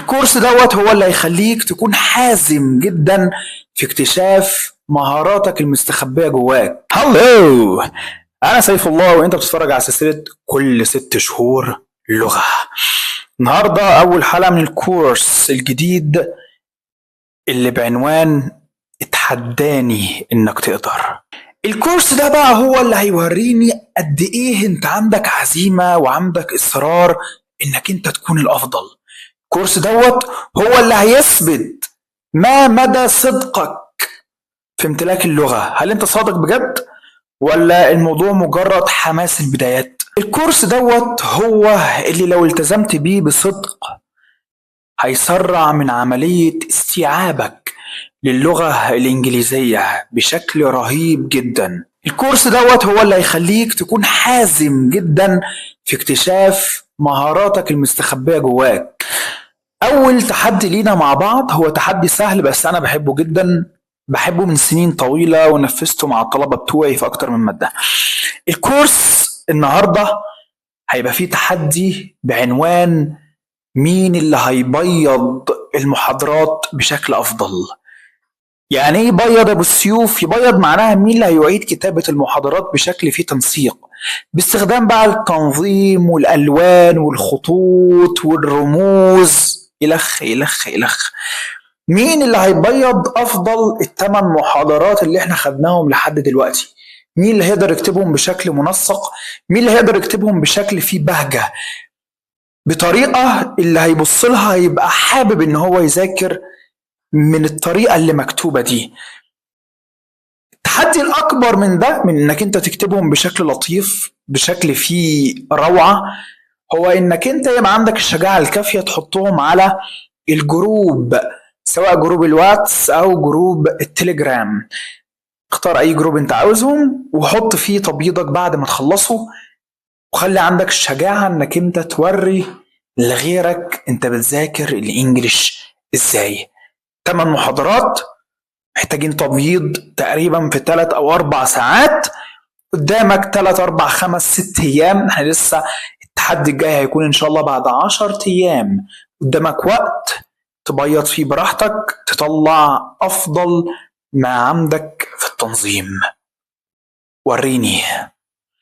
الكورس دوت هو اللي هيخليك تكون حازم جدا في اكتشاف مهاراتك المستخبية جواك. Hello، أنا سيف الله وأنت بتتفرج على سلسلة كل 6 شهور لغة. النهاردة أول حلقة من الكورس الجديد اللي بعنوان اتحداني إنك تقدر. الكورس ده بقى هو اللي هيوريني قد إيه أنت عندك عزيمة وعندك إصرار إنك أنت تكون الأفضل. الكورس دوت هو اللي هيثبت ما مدى صدقك في امتلاك اللغة. هل أنت صادق بجد ولا الموضوع مجرد حماس البدايات؟ الكورس دوت هو اللي لو التزمت بيه بصدق هيسرع من عملية استيعابك للغة الإنجليزية بشكل رهيب جدا. الكورس دوت هو اللي هيخليك تكون حازم جدا في اكتشاف مهاراتك المستخبية جواك. أول تحدي لينا مع بعض هو تحدي سهل بس أنا بحبه جدا، بحبه من سنين طويلة ونفذته مع الطلبة بتوعي في أكتر من مادة. الكورس النهاردة هيبقى فيه تحدي بعنوان مين اللي هيبيض المحاضرات بشكل أفضل. يعني ايه يبيض ابو السيوف؟ يبيض معناها مين اللي هيعيد كتابة المحاضرات بشكل فيه تنسيق، باستخدام بقى التنظيم والألوان والخطوط والرموز إلخ إلخ إلخ. مين اللي هيبيض أفضل ال8 محاضرات اللي احنا خدناهم لحد دلوقتي؟ مين اللي هيقدر يكتبهم بشكل منسق؟ مين اللي هيقدر يكتبهم بشكل فيه بهجة، بطريقة اللي هيبص لها يبقى حابب ان هو يذاكر من الطريقة اللي مكتوبة دي؟ التحدي الأكبر من ده، من انك انت تكتبهم بشكل لطيف بشكل فيه روعة، هو انك انت يبقى عندك الشجاعة الكافية تحطهم على الجروب، سواء جروب الواتس او جروب التليجرام. اختار اي جروب انت عاوزهم وحط فيه تبييضك بعد ما تخلصه، وخلي عندك الشجاعة انك انت توري لغيرك انت بتذاكر ال English ازاي. 8 محاضرات محتاجين تبييض تقريبا في 3 أو 4 ساعات، قدامك 3 4 5 6 ايام. احنا لسه التحدي الجاي هيكون ان شاء الله بعد 10 ايام. قدامك وقت تبيض فيه براحتك، تطلع افضل ما عندك في التنظيم. وريني.